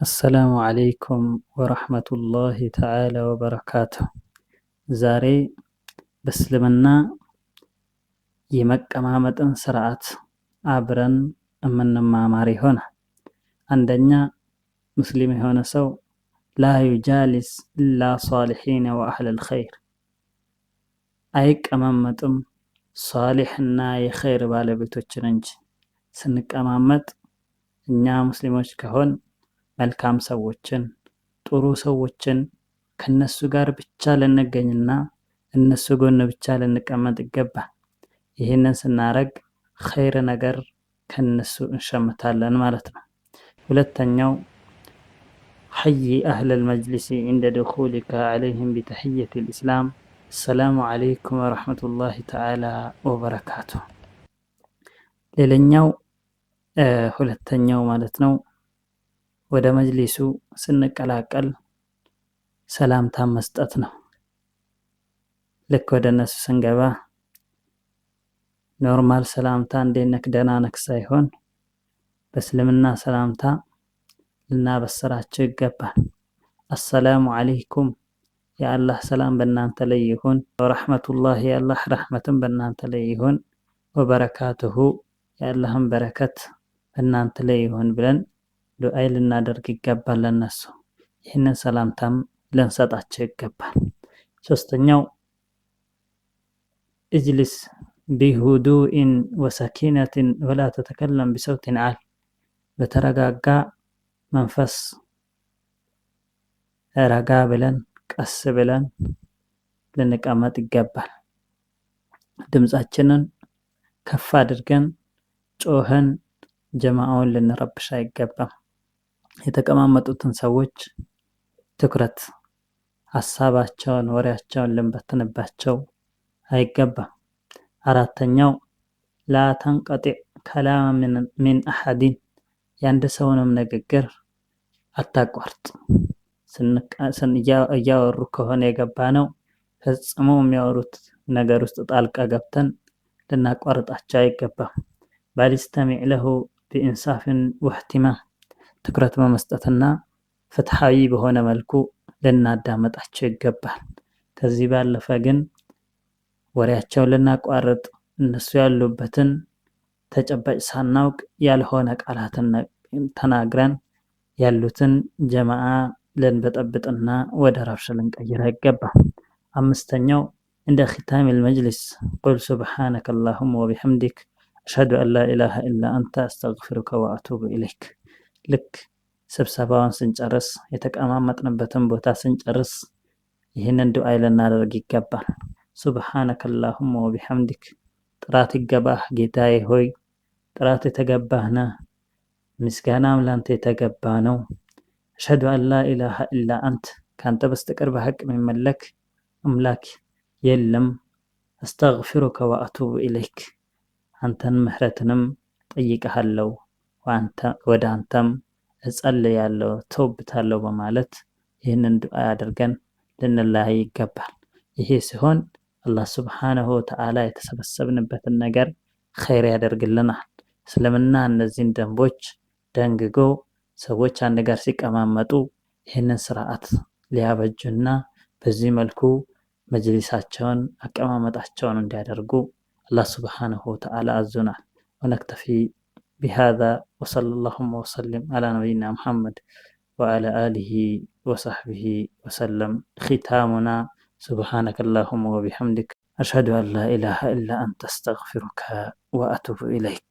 السلام عليكم ورحمة الله تعالى وبركاته። ዛሬ በእስልምና የመቀማመጥን ስርዓት አብረን የምንማማር ይሆናል። አንደኛ፣ ሙስሊም የሆነ ሰው لا يجالس إلا صالحين وأهل الخير፣ አይቀማመጥም ሷሊሕና የኸይር ባለቤቶችን እንጂ። ስንቀማመጥ እኛ ሙስሊሞች ከሆን መልካም ሰዎችን፣ ጥሩ ሰዎችን ከነሱ ጋር ብቻ ልንገኝና እነሱ ጎን ብቻ ልንቀመጥ ይገባል። ይህንን ስናረግ ኸይር ነገር ከነሱ እንሸምታለን ማለት ነው። ሁለተኛው፣ حي أهل المجلس عند دخولك عليهم بتحية الإسلام، السلام عليكم ورحمة الله تعالى وبركاته። ሌላኛው ሁለተኛው ማለት ነው፣ ወደ መጅሊሱ ስንቀላቀል ሰላምታ መስጠት ነው። ልክ ወደ እነሱ ስንገባ normal ሰላምታ እንዴት ነክ፣ ደህና ነክ ሳይሆን በእስልምና ሰላምታ ልናበስራቸው ይገባል። السلام عليكم፣ የአላህ ሰላም በእናንተ ላይ ይሁን፣ ورحمة الله፣ የአላህ ረሕመትም በእናንተ ላይ ይሁን፣ وبركاته፣ የአላህን በረከት በእናንተ ላይ ይሁን ብለን ዱዓይ ልናደርግ ይገባል ለነሱ። ይህንን ሰላምታም ልንሰጣቸው ይገባል። ሶስተኛው፣ اجلس بهدوء وسكينة ولا تتكلم بصوت عال። በተረጋጋ መንፈስ ረጋ ብለን፣ ቀስ ብለን ልንቀመጥ ይገባል። ድምፃችንን ከፍ አድርገን ጮኸን ጀማዓውን ልንረብሽ አይገባም። የተቀማመጡትን ሰዎች ትኩረት፣ ሀሳባቸውን፣ ወሬያቸውን ልንበትንባቸው አይገባም። አራተኛው፣ لا تنقطع كلام من أحد፣ የአንድ ሰውንም ንግግር አታቋርጥ። እያወሩ ከሆነ የገባ ነው ፈጽሞ የሚያወሩት ነገር ውስጥ ጣልቃ ገብተን ልናቋርጣቸው አይገባም። بل استمع له بإنصاف واهتمام፣ ትኩረት በመስጠትና ፍትሐዊ በሆነ መልኩ ልናዳመጣቸው ይገባል። ከዚህ ባለፈ ግን ወሬያቸውን ልናቋርጥ፣ እነሱ ያሉበትን ተጨባጭ ሳናውቅ ያልሆነ ቃላትን ተናግረን ያሉትን ጀማዓ ልንበጠብጥና ወደ ረብሻ ልንቀይር አይገባም። አምስተኛው፣ عند ختام المجلس قل سبحانك اللهم وبحمدك أشهد أن لا إله إلا أنت أستغفرك وأتوب إليك። ልክ ስብሰባውን ስንጨርስ፣ የተቀማመጥንበትን ቦታ ስንጨርስ ይህንን ዱዓ ልናደርግ ይገባል። سبحانك اللهم وبحمدك፣ ጥራት ይገባህ ጌታዬ ሆይ፣ ጥራት የተገባህ ነህ፣ ምስጋናም ላንተ የተገባ ነው። أشهد أن لا إله إلا أنت፣ ከአንተ በስተቀር በሐቅ የሚመለክ አምላክ የለም። أستغفرك وأتوب إليك፣ አንተን ምህረትንም ጠይቀሃለሁ፣ ወደ አንተም እጸልያለሁ፣ ተውብታለሁ በማለት ይህንን ዱዓ አድርገን ልንለያይ ይገባል። ይሄ ሲሆን አላህ سبحانه وتعالى የተሰበሰብንበትን ነገር ኸይር ያደርግልናል። እስልምና እነዚህን ደንቦች ደንግጎ ሰዎች አንድ ጋር ሲቀማመጡ ይህንን ስርዓት ሊያበጁና በዚህ መልኩ መጅሊሳቸውን፣ አቀማመጣቸውን እንዲያደርጉ አላህ سبحانه وتعالى አዞናል። ونكتفي بهذا وصلى اللهم وسلم على نبينا محمد وعلى آله وصحبه وسلم. ختامنا سبحانك اللهم وبحمدك أشهد أن لا إله إلا أنت أستغفرك وأتوب إليك.